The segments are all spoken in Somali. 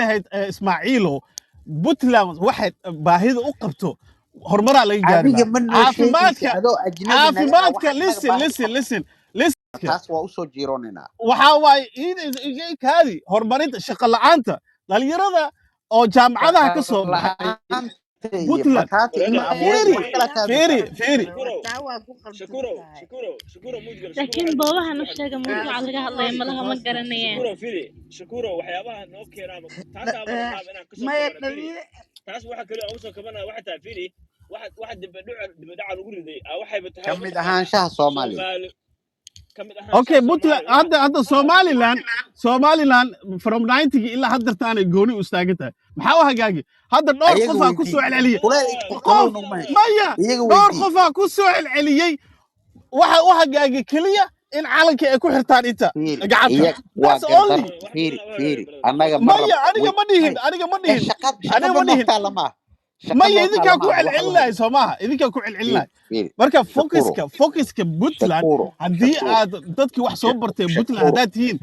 lahayd, Ismaaciilo, Puntland waxay baahida u qabto horumaraa laga gaari Adiga lahaa. ma noo sheegaysa Caafimaadka, adoo ajnabi naga ah caafimaadka. waxaad annaga Listen, baahi u listen, qabto. listen, listen. Taas waa usoo jiiroonaynaa. Waxaa waaye kaadi, horumarinta shaqo la'aanta dhalinyarada oo jaamacadaha ka Shaqo soo baxay la'aanta iyo Puntland. bataati in la abuuray Fiiri, wax kala ka fiiri, hadlaysaa. fiiri. Taa waa ku qaldan Shakurow, tahay. Shakurow, Shakurow, mudgal. Laakiin boobaha noo sheega mawduuca laga hadlaya malaha ma garanayaan. Shakurow, firi, Shakurow, waxyaabaha noo keenaaba taasaaba rabnaaba inaan kasoo Maya kabana, firi. Dhalinyaro. Taas waxa kale aan usoo kabanaya waxay tahay, firi, waxa dibadhaca lagu riday waxayba Ka tahay mid mataqaanaa ahaanshaha Soomaaliya. Soomaali ka mid ahaanshaha Okay, Puntland Soomaaliya. Hadda Somaliland from 90 ilaa haddartaanay gooni u istaagan tahay. Maxaa u hagaagi hadda? Dhowr Ayaga qofaa ku weydii. soo celceliyey. Kuleel Qof qabow naguma hayso. Maya, Iyaga dhowr weydii. qofaa ku soo celceliyey. Waxa u hagaagi keliya in calanka ay ku xirtaan inta Fiiri, gacanta. iyaga waa That's only. gardaro. Fiiri, fiiri, annaga ma Maya, rab aniga ma dhihin, aniga ma ee dhihin, shaqa aniga shaqaba ma noo dhihin. taalla maaha, shaqa Maya, noo taalla idinkaa ku maaha waxa loo celcelinaya hayo. soo maaha? Idinkaa ku Fiiri, celcelinaya. fiiri, Marka Shakuro, focuska Puntland, Shakuro, haddii Shakuro, aad dadkii wax soo bartay Puntland Shakuro, haddaad tihiin,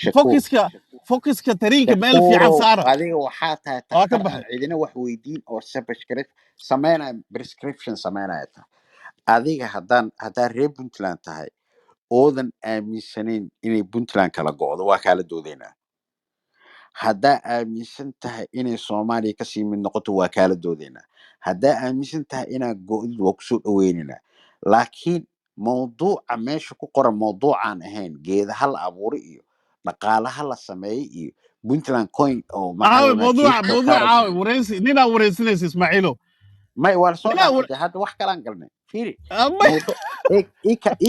Shakuro, focuska tariinka meel fiican Shakurow, saara. Adiga waxaa tahay Waa ka takhtar aan baxay. cidina wax weydiin oo prescription sameynaya, prescription sameynaya tahay adiga. Haddaan reer Puntland tahay oodan aaminsanayn inay Puntland kala go'do, waa kaala doodaynaa. Haddaa aaminsan tahay inay Soomaaliya kasii mid noqoto, waa kaala doodaynaa. Haddaa aaminsan tahay inaad go'did, waa kusoo dhaweynaynaa. Laakiin mawduuca meesha ku qoran mawduucaan ahayn geedaha la abuuray iyo dhaqaalaha la sameeyey iyo Puntland coin oo maxaa Caawi la dhahaa mawduuca, mawduuca. cryptocurrency. Caawi wareysi ninaa wareysanaysa, Ismaaciilo. May, waa lasoo Ninaa dhaafay dee, hadda wax kalaan galnay. Fiiri, may. mawduuc eeg,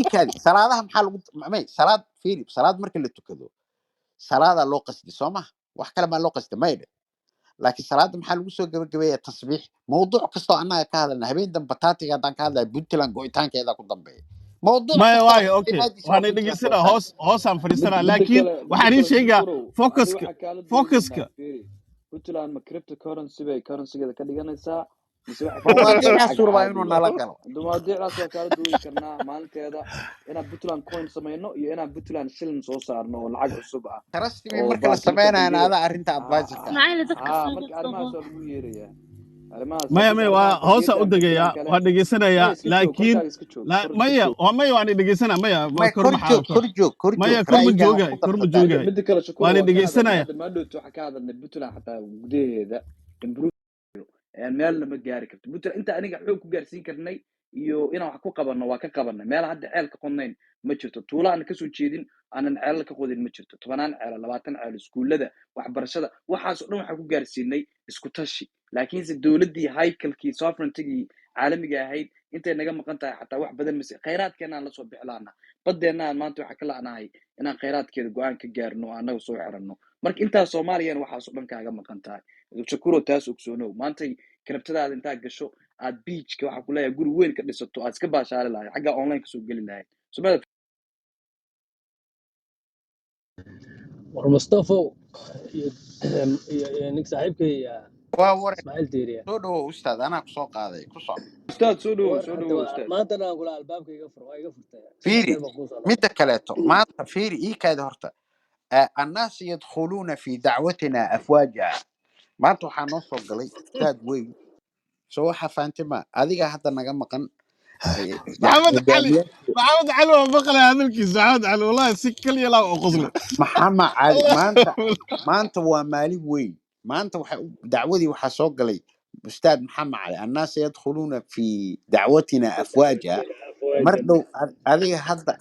ikaadi, salaadaha maxaa lagu may salaad, fiiri, salaad marka la tukado salaadaa loo qasdi soo maha? Wax kale maa loo qasdi? May dhe. Laakiin salaada maxaa lagu soo gabagabeeya? Tasbiix. Mawduuc kastoo annaga ka hadalna, habeen dambe bataatiga haddaan ka hadlaya, Puntland go'itaankeeda ku dambeeya. Mawduuc Maya, kastaba waayo, okay. inaadiisa waa Waan Puntland dhegeysanaa. go'itaanka. Hoos hoosaan fadhiisanaa. Midda Laakiin kale, midda waxaan ii kale, sheegaa Shukurow, adi focuska waxaa kaala focuska doodaynaa, fiiri, Puntland ma cryptocurrency bay currencygeeda ka dhiganaysaa mise waxay ka dhiganaysaa Mawaadiicaas lacag rabaa inuu caadiya? nala galo. Hadda mawaadiicdaas waa kaala doodi karnaa maalinteeda, inaan Puntland coin samayno iyo inaan Puntland shilin soo saarno oo lacag cusub ah Trust me, oo marka la baarka marka sameynayana bangiyada adaa arrinta advisorka ah. Ismaaciil, dadka haa soo marka qabsado. arrimahaas waa lagu yeerayaa arrimahaas. Maya, Laakiinse maya, waa arrimaha hoosa u bangiyada degayaa. Puntland kale. Waa dhegeysanayaa. Maya, iska joog. Laakiin Korkaaga iska joog, kor iska maya joog. waa maya, waan dhegeysana. Maya, waa May kor kor maxaa joog, kor joog, kor maya joog. Kor ma Ra'yigaaga joogay, ku kor ma darsataa. joogay. Midda kale, Shukuro, Waan waa ka hadalnay dhegeysanaya. Hadda maadhowto waxaa ka hadalnay Puntland xataa gudaheeda improve meelna ma gaari karto Puntland. Inta aniga xoog ku gaarsiin karnay iyo inaan wax ku qabanno waa ka qabanay. Meel hadda ceel ka qodnayn ma jirto, tuulo aan kasoo jeedin aanan ceelal ka qodin ma jirto, 10 ceela, 20 ceel, iskuullada, waxbarashada, waxaas oo dhan waxaan ku gaarsiinay isku tashi. Laakiinse dowladdii haykalkii sovereignty-gii caalamiga ahayd intay naga maqan tahay, xataa wax badan mase khayraadkeenaan lasoo bixlaana baddeenna aan maanta waxaa ka la'nahay inaan khayraadkeeda go'aan ka gaarno oo annaga soo xiranno. Marka intaas Soomaaliyana waxaas oo dhan kaaga maqan tahay, Shakuro, taas ogsoonow. Maantay cryptadaada intaa gasho aad beachka waxaa ku leeyahay guri weyn ka dhisato, aad iska baashaali lahayd, xaggaa online kasoo geli lahayd Soomaalida. War Mustafo iyo nin saaxiibkay Waa war. Ismaaciil Diiriya. Soo dhawow ustaad, anaa kusoo qaaday, ku soco. Ustaad, soo dhawow. War Soo hadda dhawow waa ustaad. Maantana aan kula albaabka iga fur, waa iga furtay saddex Fiiri, jeer baan kuu soo noqday. Midda kaleeto maanta, fiiri, ii kaadi horta. الناس يدخلون في دعوتنا أفواجا. Maanta waxaa noo soo galay ustaad weyn. Soo waxaa fahantay ma adiga hadda naga maqan Maxamed Cali. hogaamiyaasha. Maxamed Cali waa maqlay hadalkiisa. Maxamed Cali wallahi si kaliya laa u qosle. Maxamed Cali, maanta, maanta waa maalin weyn. Maanta waxay dacwadii waxaa soo galay ustaad Maxamed Cali. الناس يدخلون في دعوتنا أفواجا. Mar dhow adiga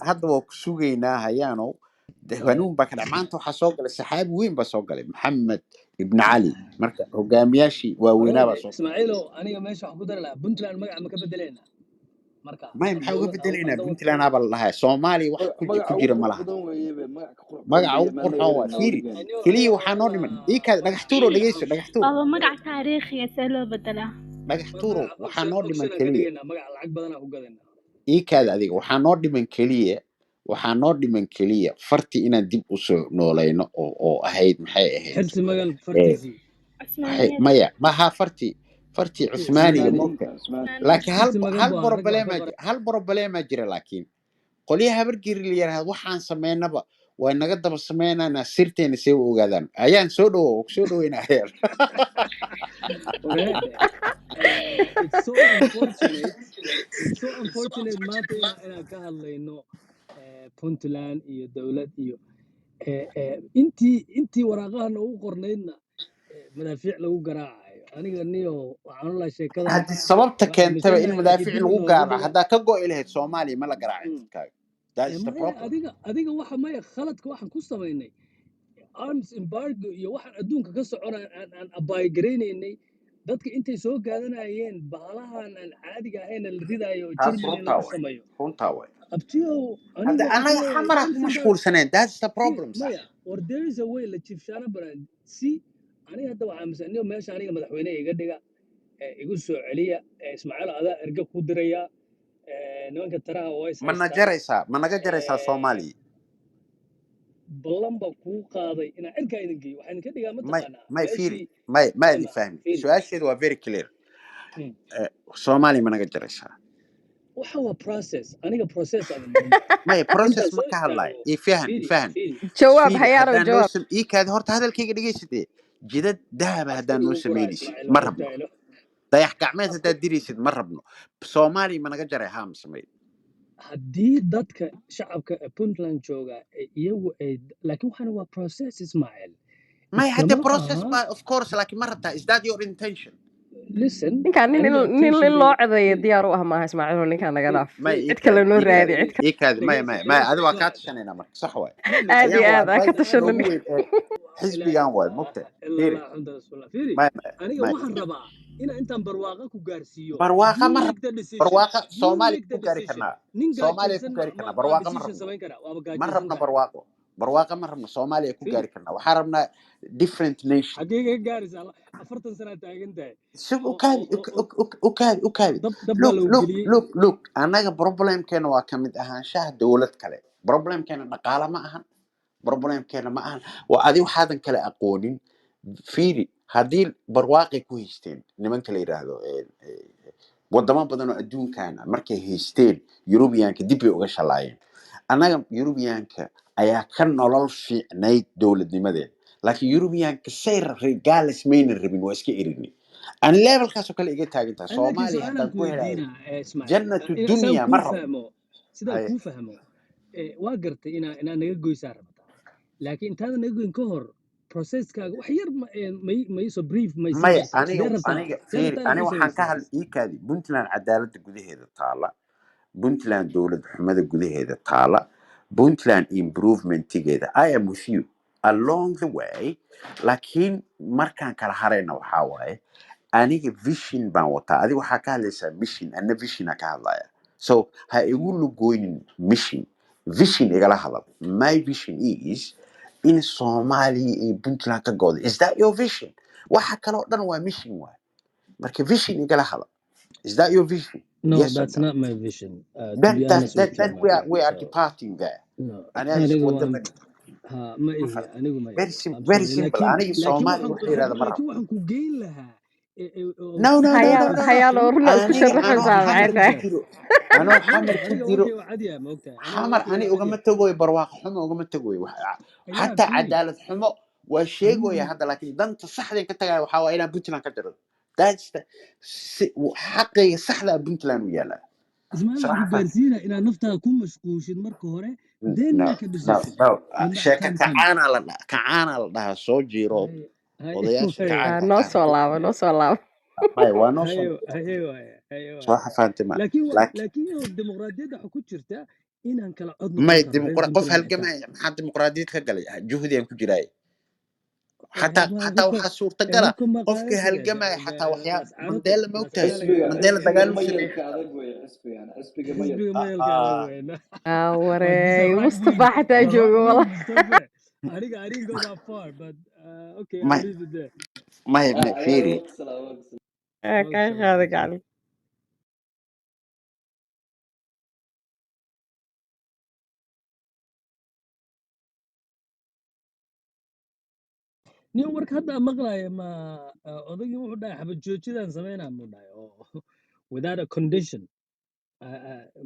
hadda waa ku sugaynaa hayaanow de, hanuun baa ka dhac. Maanta waxaa soo galay saxaabi weyn baa soo galay, Maxamed ibn Cali. Marka hogaamiyaashii waaweynaa baa soo galay. Ismaaciilow, aniga meesha waxaan ku dari lahaa Puntland magaca ma ka bedeleynaa marka May, maxaa uga dowlad bedelaynaa? hadda Puntland aba la dhahaa, Soomaaliya wax ku Magaca ku ugu jira ma qurux laha. badan weeye be, magaca ka qurux badan Magaca beye ugu maan la qurxoon waa yeelanaa fiiri weligaan. Keliya waxaa noo dhiman iikaad Dhagax Tuurow, dhegeyso Dhagax Tuur. Waaba magac taariikhiya, see loo bedelaa? Dhagax Tuurow, magaca waxaa option noo dhiman option aan ka keliya dhigaynaa, magaca lacag badan aan ku gadaynaa. Iikaada adiga, waxaa noo dhiman keliya, waxaa noo dhiman keliya farti inaan dib usoo noolayno oo ahayd, maxay ahayd? Xirsi magan fartiisii. Cusmaaniyada. Maya, maha, farti Cusmaaniga Cusmaaniyiinta moogta. Cusmaan. Laakiin hal Xirsi magan hal buu ahaa ragga wax ka problema qoray. Hal problema jira, laakiin qolyaha Habargiri la yiraahdo waxaan sameynaba Way naga daba sameynaynaa sirteena see u ogaadaan. Ayaan soo dhowo, ku soo dhoweyna ayaan. Wareede, it's so unfortunate, it's so unfortunate maanta inaan ka hadlayno Puntland iyo dowlad iyo intii waraaqaha noogu qornaydna madaafiic lagu garaacayo. Aniga niyo waxaan olahay sheekadan Haddi sababta waa keentaba in aaminsanahay, laakiin madaafiic dib lagu inoogu garaaco, dhiga. Haddaa ka go'i lahayd Soomaaliya, ma la garaacin dadkaaga. That is the Maya, problem. adiga waxa maya khaladka waxaan ku samaynay arms embargo iyo waxaan adduunka ka socona aan abaaygaraynaynay dadka intay soo gaadanayeen bahalahan aan caadiga ahayn la ridaayo oo Taas Germany runtaa lagu way, sameeyo. runtaa way. Abtiyow, Hadda aniga waxaan annaga ku leeyahay xamaraa ku arms embargo mashquulsaneen. That's the problem, sax. Maya, or there is a way la jiifshaana baran si aniga hadda waxaa aaminsan niyo meesha aniga madaxweyne iga dhiga, igu soo celiya, Ismaaciil adaa erge ku diraya, nimanka taraha waa is Ma na haystaan. jaraysaa? Ma naga jaraysaa Soomaaliya? Ballan baa kuu qaaday inaan cirkaa idin geeyo. Waxaan idinka dhigaa May mataqaanaa may, fiiri, meeshii may ma idin ma fahmin. fiiri. Su-aasheedu waa very clear. Soomaaliya ma naga jaraysaa? Waxa waa process, aniga process aan marinaya May process intaan ma soo ka hadlayo. istaago. Ifahan, Fiiri, ifahan. fiiri. Jawaab Fiiri, hayaanow, haddaan noo jawaab. sam iikaadi horta hadalkayga dhegaysatee, jidad dahaba Afka haddaan noo igu guraa samaynaysid Ismaaciil, ma waa rabno. ogtahay lo. Dayax gacmeed Afka haddaad diraysid ma rabno. Soomaaliya ma naga jaray, haa ma samay? Haddii dadka shacabka ee Puntland jooga ee iyagu ay, laakiin waxaana waa process, Ismaaciil. May hadde Iskama process aha. ba, of course, laakiin ma rabtaa? Is that your intention? Listen, Ninkaan nin aniga nin in loo intentionkayga codeeyo fiiri, diyaar u ah maaha Ismaaciil, ninkaan naga fiiri, dhaaf. May fiiri. Cid kale iikaadi, noo iikaadi, raadi, cid kale. iikaadi. Maya, Dhegeyso, maya, maya, dhegeyso adi waa kaa Ismaaciil. tashanayna marka, sax waay. Ma Aad Ayaan iyo waa aad aa ka advisorka tashana noogu ninka. weyn ee xisbigan waay, mogta. Ila Fiiri, allah xamda rasuulillah. Fiiri, maya, maya, aniga maya. waxaan rabaa inaan intaan barwaaqo ku gaarsiiyo. Barwaaqa You ma make rabno. the decision, Barwaaqa you Soomaaliya make the ku gaari decision. karnaa. Nin Soomaaliya ku gaajaysan ma gaari ma karnaa. ma Barwaaqa ma decision rabno. samayn karaa? Waaba Ma gaajaysan rabno tahay. barwaaqo, barwaaqo ma rabno. Soomaaliya ku Fiiri, gaari karnaa. Waxaan rabnaa different nation. xaggee ka gaaraysa? 40 sana taagan tahay Sug, oo ukaadi, oo oo oo ukaadi, ukaadi. dab baa Look, lagu look, geliyey. look, look, annaga problemkeena waa kamid ahaanshaha dowlad kale. Problemkeena dhaqaale ma ahan, problemkeena ma ahan waa adi waxaadan kale aqoonin. Fiiri, haddii barwaaqay ku haysteen nimanka la yidhaahdo wadamo badan oo adduunkan markay haysteen Yurubiyaanka, dib bay uga shalaayeen. Annaga Yurubiyaanka ayaa ka nolol fiicnayd dowladnimadeeda, laakiin Yurubiyaanka say regardless mayna rabin, waa iska erinay. Ani levelkaasoo kale iga taagan tahay. Ani laakiin Soomaaliya su-aalaan haddaan ku ku helaayo weydiinaa, Ismaaciil, jannatu sidaan dunya ma kuu rabo. fahmo, sidaan Haye. kuu fahmo, waa gartay inaa naga goysaa rabtaa, laakiin intaadan naga goyn ka hor processkaaga wax yar ma iisoo brief ma isiin Maya, kartaa? aniga Sidee rabtaa, aniga sidee fiiri, rabtaa ani inaad u waxaan ka samaysid? hadl iikaadi Puntland cadaaladda gudaheeda taala, Puntland dowlad xumada gudaheeda taala, Puntland improvementigeeda. I am with you along the way, laakiin markaan kala harayna waxaa waaye aniga vision baan wataa. Adiga waxaa ka hadlaysaa mission, anna visiona ka hadlaya. So ha igu lugoynin mission, vision igala hadal. My vision is in Soomaaliya iyo Puntland ka go'do. Is that your vision? Waxa kale oo dhan waa mission waay. Marka vision igala hadal. Is that your vision? No, Yes or that's no? not my vision, to Then be that honest that with you, then my we are friend. we are So departing there. no, Aniga isku aniga wada waan mani. ha ma Ma ihi, fahamtay? anigu ma Very ihi. simple, I'm very sorry, simple. laakiin Aniga laakiin Soomaali waxaan wax la yidhahdo ma rabo. laakiin waxaan ku geyn lahaa oo No, no, no, no, Hayaal no, no. hayaal oo runa isku Aniga anoo sharaxaysaa maxay xamar ku tahay? jiro, anoo no, xamar ku aniga jiro, warkay waa cad yahay, ma ogtahay? Aniga xamar warkay ani waa cad ugama yahay. tagoyo barwaaqo xumo, ugama tagoyo Ayaa xataa fiiri, cadaalad xumo waa sheegoya anigu hadda, laakiin danta saxdan ka tagaya waxaa waa inaan Puntland ka jiro. That's the xaqayga saxda ah Puntland u yaalaa. Ismaaciil, waxaan Saraxa ku faham. gaarsiinaa inaad naftaada ku mashquushid marka hore, then No, make a no, decision no. when that Sheeka time comes. kacaana la dhaha, kacaana la dhahaa soo jiiro Haye, haye, odayaasha waaya, kacaanka Noo qaar. soo laabo, noo soo laabo. Maya, waa noo soo haye, haye waaya, haye soo waaya. xafaantay ma Laakiin laakiin laakiin yow dimuqraadiyadda waxa ku jirta inaan kala cod noqon may karo reer dimuqra qof Puntland xitaa. halgamaya maxaa dimuqraadiyad ka galay? Juhdiyan ku jiraay. Xataa Ma xataa hubka waxaa suurtagala hubka ma qofka qaadan karee halgamaya xataa waxyaa Lascaanood Mandela ma ogtahay? Lascaanood Xisbiga Mandela xisbiga dagaal u sameeyey. mayalka adag wey, xisbigan xisbiga mayalka. Xisbiga mayalka adag Ah, weyn. Ah, Or this wareey a right wing, Mustafa xataa the right joogo wing wala. Mustafa. Aniga, I didn't go that far, but okay, I'll may leave it there. may may Ayaa fiiri. waqti salaam waqti. Kaa Waqti qaada salaam. gacan. Nin warka hadda aan maqlaaya ma odaygii wuxuu dhahay xabad joojidaan sameynaa muu dhahay oo without a condition.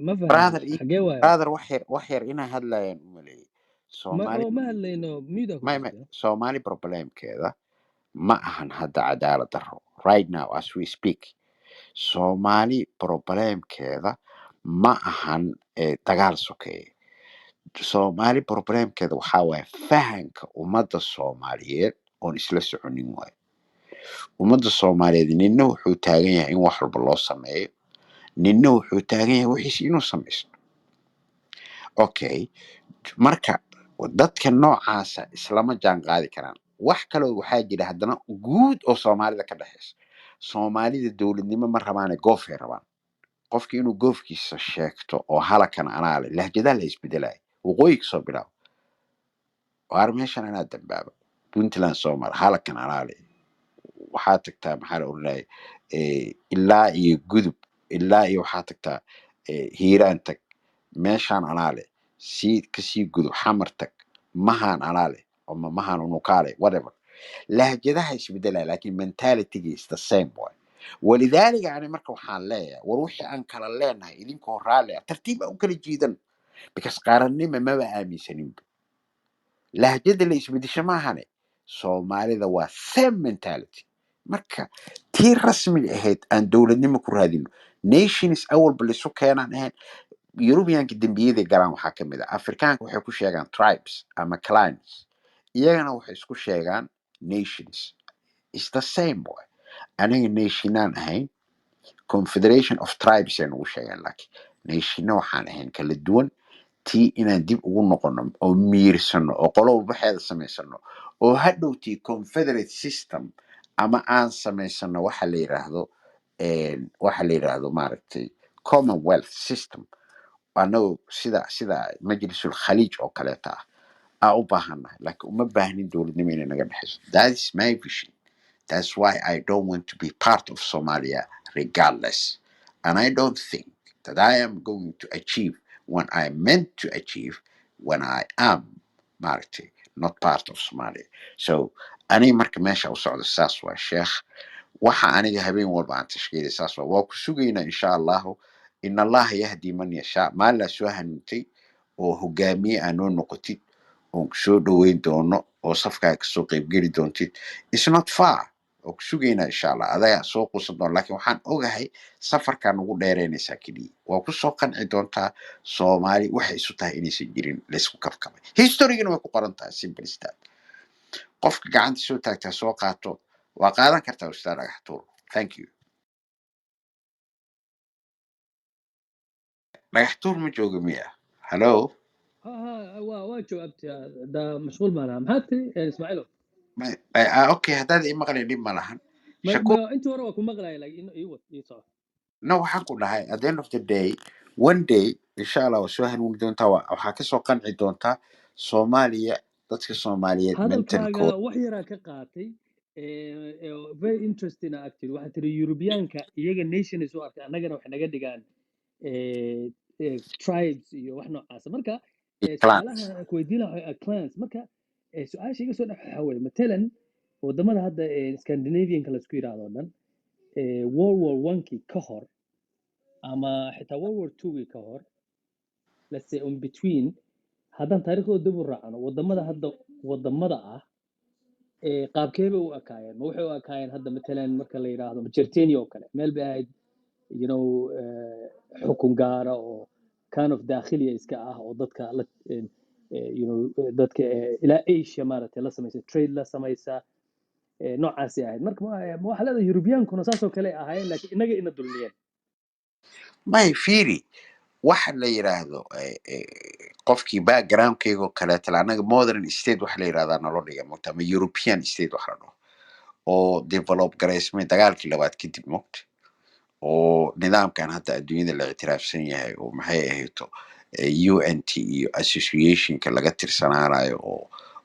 Ma fahmin Brother xagee waaye? brother, wax yar, wax yar inaa hadlayaan u maleeyay. Ma Soomaali oo ma hadlayno, mute ku may jirta. Soomaali problemkeeda ma ahan hadda cadaalad darro. Right now as we speak, Soomaali problemkeeda ma ahan dagaal sokeeye. Soomaali problemkeeda waxaa waaye fahanka ummadda Soomaaliyeed oon isla soconin waaye. Ummadda Soomaaliyeed ninna wuxuu taagan yahay in wax walba loo sameeyo, ninna wuxuu taagan yahay wixiisi inuu samaysto. Okay, marka dadka noocaasa islama jaan qaadi karaan. Wax kaloo waxaa jira haddana guud oo Soomaalida ka dhexaysa. Soomaalida dowladnimo ma rabaane, goofay rabaan. Qofki inuu goofkiisa sheegto oo halakan anaa leh, lahjadaa la isbedelaya. Waqooyi kasoo bilaabo, waar meeshan anaa dambaaba, Puntland soo mara, halakan anaa leh. Waxaa tagtaa, maxaa la oranaya, ilaa iyo Gudub, ilaa iyo waxaa tagtaa Hiiraan tag, meeshaan anaa leh. Sii kasii gudub, Xamar tag, mahaan anaa leh ama mahaan unukaale, whatever. Lahjadaha isbedelaya, laakiin mentality is the same way. Walidaalika ani marka waxaan leeyahay, war wixii aan kala leenahay idinkoo raalli ah tartiib aan u kala jiidan, because qaarannima maba aaminsaninba. Lahjada la isbedesho maahane, Soomaalida waa same mentality. Marka tii rasmiga ahayd aan dowladnimo ku raadino, nations awalba laisu keenaan ahayn. Yurubiyaanka dembiyaday galaan waxaa ka mid ah, Afrikaanka waxay ku sheegaan tribes ama clans, iyagana waxay isku sheegaan nations. Is the same way. Aniga nationaan ahayn, confederation of tribes ay nagu sheegaan, laakiin nationna waxaan ahayn kala duwan. Tii inaan dib ugu noqono oo miirsano oo qolo walba waxeeda samaysano oo hadhowtii confederate system ama aan samaysano waxa la yiraahdo maaragtay commonwealth system, annagu sida Majlisul Khaliij oo kaleeta ah aa u baahannahay, laakiin uma baahnin dowladnimo inay naga dhexayso. That is my vision. That's why I don't want to be part of Somalia regardless, and I don't think that I am going to achieve what I meant to achieve when I am, maaragtay, not part of Somalia. So aniga marka meesha u socdo saas waa, sheekh. Waxa aniga habeen walba aan tashkiilay saas waa ku sugaynaa, insha Allahu. In Allaha yahdi man yashaa. Maalaa soo hanuuntay oo hogaamiye aa noo noqotid oon kusoo dhoweyn doono oo safkaa kasoo qaybgeli doontid. It's not far oo ku sugaynaa, insha Allah. Adagaa soo quusan doona, laakiin waxaan ogahay safarkaa nagu dheereynaysaa keliya. Waa kusoo qanci doontaa Soomaali waxay isu tahay inaysan jirin, laysku kabkabay. Historygana way ku qoran tahay. Simple as that. Qofka gacanta soo taagtaa soo qaato, waa qaadan kartaa. Ustaad Dhagax Tuur, thank you. Dhagax Tuur ma jooga miya? Hello? Ha ha, waa jawaabtay. Da mashquul baan ahaa. Maxaad tiri, Ismaaciilow? Okay, haddaad ii maqlay dhib ma lahan. Ma Shakuur. Ma intii hore waa ku maqlaya, laakiin ii wad, ii soco. No, waxaan ku dhahay, at the end of the day, one day, insha Allah, waa soo hanuuni doontaa. Waxaa kasoo qanci doontaa Soomaaliya, dadka Soomaaliyeed Hadalkaaga mentalkooda. wax yaraa ka qaatay, very interesting actually. Waxaad tiri Yurubiyaanka iyaga nation isu arkay, annagana waxay naga dhigaan tribes iyo wax noocaasa. Marka clans. Su-aalaha aan ku weydiin lahaa clans. Marka su-aasha iga soo dhex waxaa weeye, matalan wadamada hadda Scandinavianka laisku yidhaahdo o dhan, World War One-kii ka hor ama xitaa World War Two-gii ka hor, let's say on between, haddaan taariikhdooda dib u raacno, wadamada hadda wadamada ah qaabkee bay u ekaayeen? Ma waxay u ekaayeen hadda matalan marka la yidhaahdo Majertenia oo kale, meel bay ahayd xukun gaara oo kind of daakhiliya iska ah oo dadka la dadka ilaa Asia maaragtay la samaysa, trade la samaysa, noocaasay ahayd. Marka ma waxaa leedahay Yurubiyankuna saasoo kale ahaayeen, laakiin innaga ina dulmiyeen? May, fiiri, waxa la yiraahdo qofkii backgroundkayga oo kaleeto, annaga modern state waxa la yirahdaa naloo dhiga mogta, ama European state waxa la dhaho oo develop garaysmay dagaalkii labaad kadib mogta, oo nidaamkan hadda adduunyada la ictiraafsan yahay oo maxay ahayto UNT iyo associationka laga tirsanaanayo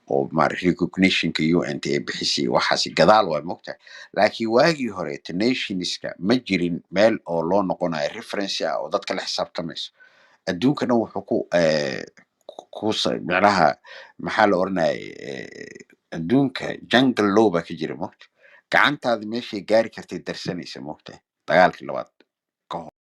oo maarag recognitionka UNT ay bixisay iyo waxaasi gadaal waa mogtahay. Laakiin waagii horeeto nationska ma jirin meel oo loo noqonayo reference ah oo dadka la xisaabtamayso. Adduunka dhan wuxuu ku micnaha, maxaa la oranayay, adduunka jungle law baa ka jira mogta. Gacantaada meeshay gaari kartay darsanaysa mogtahay dagaalkii labaad.